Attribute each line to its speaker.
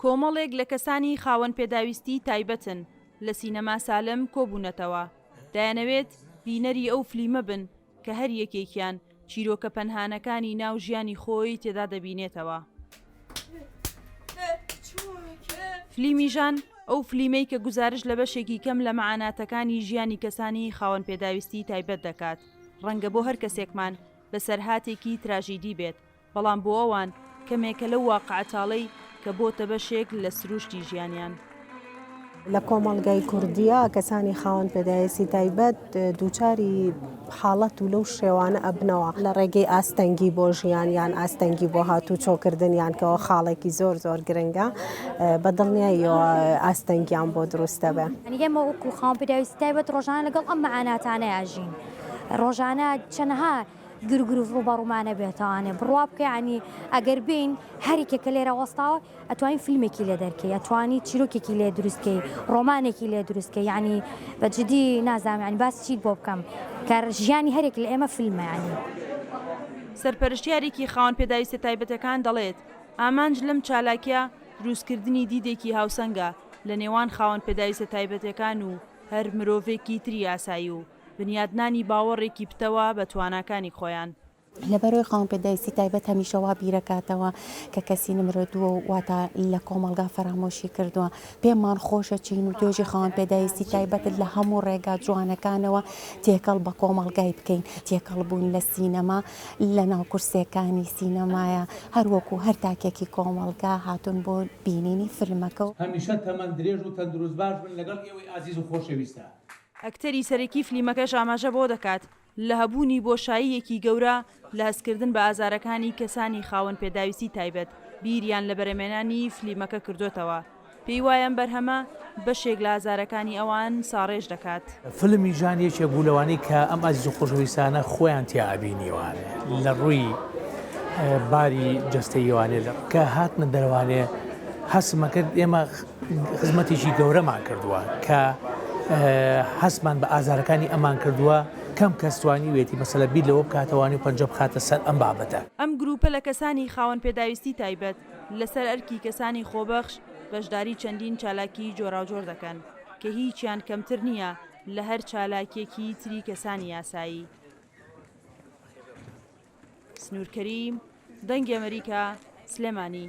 Speaker 1: کۆمەڵێک لە کەسانی خاوەن پێداویستی تایبەتن لە سینەما سالم کۆبوونەتەوە، دەیانەوێت بینەری ئەو فلیمە بن کە هەر یەکێکیان چیرۆکە پەنهانەکانی ناو ژیانی خۆی تێدا دەبینێتەوە. فلیمی ژان، ئەو فلیمەی کە گوزارشت لە بەشێکی کەم لە مەعاناتەکانی ژیانی کەسانی خاوەن پێداویستی تایبەت دەکات، ڕەنگە بۆ هەر کەسێکمان بەسەرهاتێکی تراژیدی بێت، بەڵام بۆ ئەوان کەمێکە لەو واقعە تاڵەی کە بۆتە بەشێک لە سروشتی ژیانیان.
Speaker 2: لە کۆمەڵگای کوردییا کەسانی خاوەن پێداویستی تایبەت دووچاری حاڵەت و لەو شێوانە ئەبنەوە لە ڕێگەی ئاستەنگی بۆ ژیان یان ئاستەنگی بۆ هاتوچۆکردن یان کەەوە خاڵێکی زۆر زۆر گرنگە بە دڵنیاییەوە ئاستەنگیان بۆ دروست دەبێ.
Speaker 3: یانی ئێمە وەکوو خاوەن پێداویستی تایبەت ڕۆژانە لەگەڵ ئەم مەعاناتانەیا ژین ڕۆژانە چەنەها گرگروف ڕووبەڕوومانە بێتەوانێ بڕوا بکە یانی ئەگەر بێین هەر یەکێک کە لێرە وەستاوە ئەتوانی فیلمێکی لێ دەرکەی ئەتوانی چیرۆکێکی لێ دروست کەی ڕۆمانێکی لێ دروست کەی یانی بە جدی نازانم یانی باسی چیت بۆ بکەم کە ژیانی هەرێک لە ئێمە فیلمە یانی.
Speaker 1: سەرپەرشتیارێکی خاوەن پێداویستە تایبەتەکان دەڵێت، ئامانج لەم چالاکیە دروستکردنی دیدێکی هاوسەنگە لە نێوان خاوەن پێداویستە تایبەتەکان و هەر مرۆڤێکی تری ئاسایی و بنیادنانی باوەڕێکی پتەوە بە تواناکانی خۆیان.
Speaker 4: لەبەرئەوەی خاوەن پێداویستی تایبەت هەمیشە وا بیرەکاتەوە کە کەسی نمرە دووە و واتا لە کۆمەڵگا فەرامۆشی کردووە. پێمان خۆشە چین و توێژی خاوەن پێداویستی تایبەت لە هەموو ڕێگا جوانەکانەوە تێکەڵ بە کۆمەڵگای بکەین. تێکەڵ بوون لە سینەما لە ناو کورسیەکانی سینەمایە هەر وەکو هەر تاکێکی کۆمەڵگا هاتوون بۆ بینینی فیلمەکە.
Speaker 5: هەمیشە تەمەن درێژ و تەندروست باش بن لەگەڵ ئێوەی ئازیز و خۆشەویستە.
Speaker 1: ئەکتەری سەرەکی فلیمەکەش ئاماژە بەوە دەکات، لە هەبوونی بۆشاییەکی گەورە لە هەستکردن بە ئازارەکانی کەسانی خاوەن پێداویستی تایبەت، بیریان لە بەرهەمێنانی فلیمەکە کردۆتەوە. پێی وایە ئەم بەرهەمە بەشێک لە ئازارەکانی ئەوان ساڕێژ دەکات.
Speaker 5: فیلمی ژان یەکێک بوو لەوانەی کە ئەم ئازیز و خۆشەویستانە خۆیان تیا ئەبینیوانێ لە ڕووی باری جەستەییوانێ کە هاتنە دەرەوانێ هەستمە کرد ئێمە خزمەتێکی گەورەمان کردووە کە هەستمان بە ئازارەکانی ئەمان کردووە، کەم کەس توانیوێتی مەسەلە بیر لەوە بکاتەوانی و پەنجە بخاتە سەر ئەم بابەتە.
Speaker 1: ئەم گرووپە لە کەسانی خاوەن پێداویستی تایبەت، لەسەر ئەرکی کەسانی خۆبەخش بەشداری چەندین چالاکیی جۆراوجۆر دەکەن، کە هیچیان کەمتر نییە لە هەر چالاکییەکی تری کەسانی یاسایی. سنوور کەریم، دەنگی ئەمەریکا، سلێمانی.